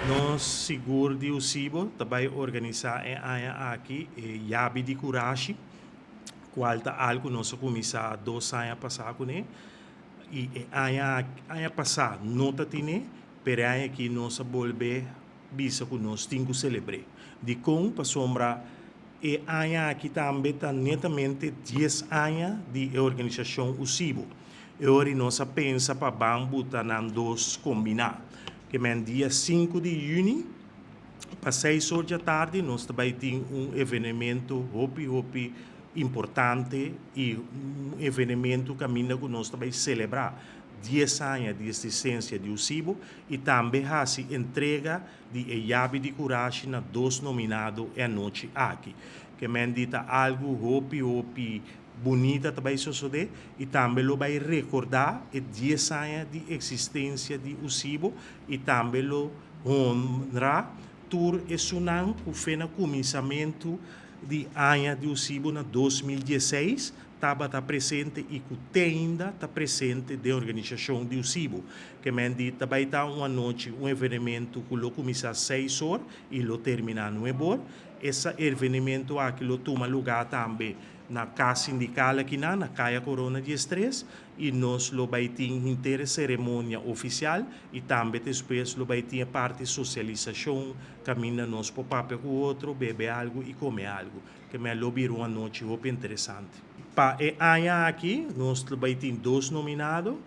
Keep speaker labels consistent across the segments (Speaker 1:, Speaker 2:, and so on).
Speaker 1: Nos sigur di USIBO ta bai organisá e aña aki e Yabi di Kurashi, kual ta algu nos a kuminsá 2 aña pasá kuné i e aña aña pasá no ta tine, pero e aña aki nos a bolbe bisa ku nos tin ku selebr'é. Dikon? Pasobra e aña aki tambe ta netamente 10 aña di e organisashon USIBO. E ora i nos a pensa pa ban buta nan dos kombiná. Ke men dia 5 di yüni pa 6 or djatardi nos ta bai tin un evenemento hopi hopi importante i un evenemento kaminda ku nos ta bai selebrá 10 aña di esistensia di USIBO i tambe hasi entrega di e Yabi di Kurashi na dos nominado e anochi aki. Ke men di ta algu hopi hopi bunita ta bai sosodé i tambe lo bai rekordá e 10 aña di eksistensia di USIBO i tambe lo honra tur esunnan ku fe na kuminsamentu di aña di USIBO na 2016 tabata presente i ku te ainda ta presente den organisashon di USIBO. Ke men di ta bai ta un anochi, un evenemento ku lo kuminsá 6 or i lo terminá 9 or. Esa evenemento aki lo tuma lugá tambe na Kas Sindikal akinan na Kaya Korona 13 i nos lo bai tin henter e seremonia ofisial i tambe despues lo bai tin e parti sosialisashon kaminda nos por papia ku otro, bebe algu i kome algu. Ke men lo bira un anochi hopi interesante. Pa e aña aki nos lo bai tin dos nominado,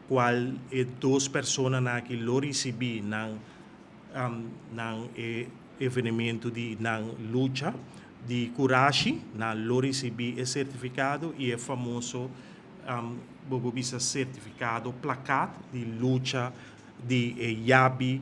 Speaker 1: kual e dos personanan aki lo risibí nan nan e evenemento di nan lucha di kurashi, nan lo risibí e sertifikado i e famoso bo por bisa sertifikado plakat di lucha di e yabi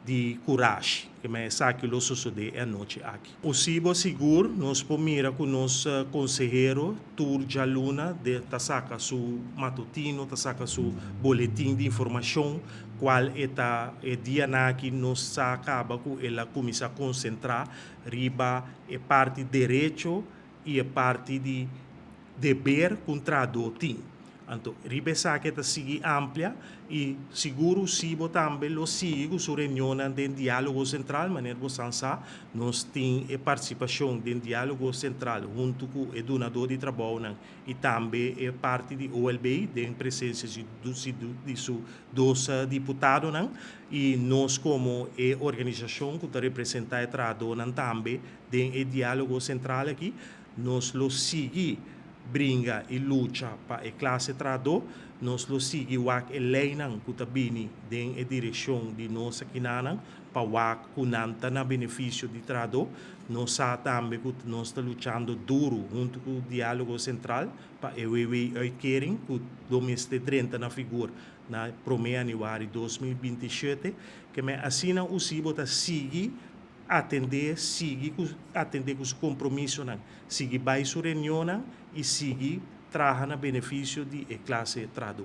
Speaker 1: di kurashi. Ke men esaki lo sosodé e anochi aki. USIBO sigur nos por mira ku nos konsehero tur djaluna de ta saka su matutino, ta saka su boletin di informashon kual e ta e dianan aki nos sa kaba ku el a kuminsá konsentrá riba e parti derecho i e parti di deber ku un trahadó tin. Anto riba esaki e ta sigui amplia i sigur USIBO tambe lo sigui ku su reunionnan den Diálogo Sentral. Manera bo san sa, nos tin e partisipashon den Diálogo Sentral huntu ku e dunadó di trabounan i tambe e parti di OLB den presensia di su dos diputadonan i nos komo e organisashon ku ta representá e trahadónan tambe den e Diálogo Sentral aki. Nos lo sigui bringa i lucha pa e klase trahadó. Nos lo sigui wak e leinan ku ta bini den e direkshon di nos akinanan pa wak ku nan ta na benefisio di trahadó. Nos sa tambe ku nos ta luchando duru huntu ku Diálogo Sentral pa e WW-uitkering ku lo mester drenta na figur na promé yanüari 2027. Ke men asina USIBO ta sigui atendé, sigui ku atendé ku su kompromisonan, sigui bai su reunionnan i sigui traha na benefisio di e klase trahadó.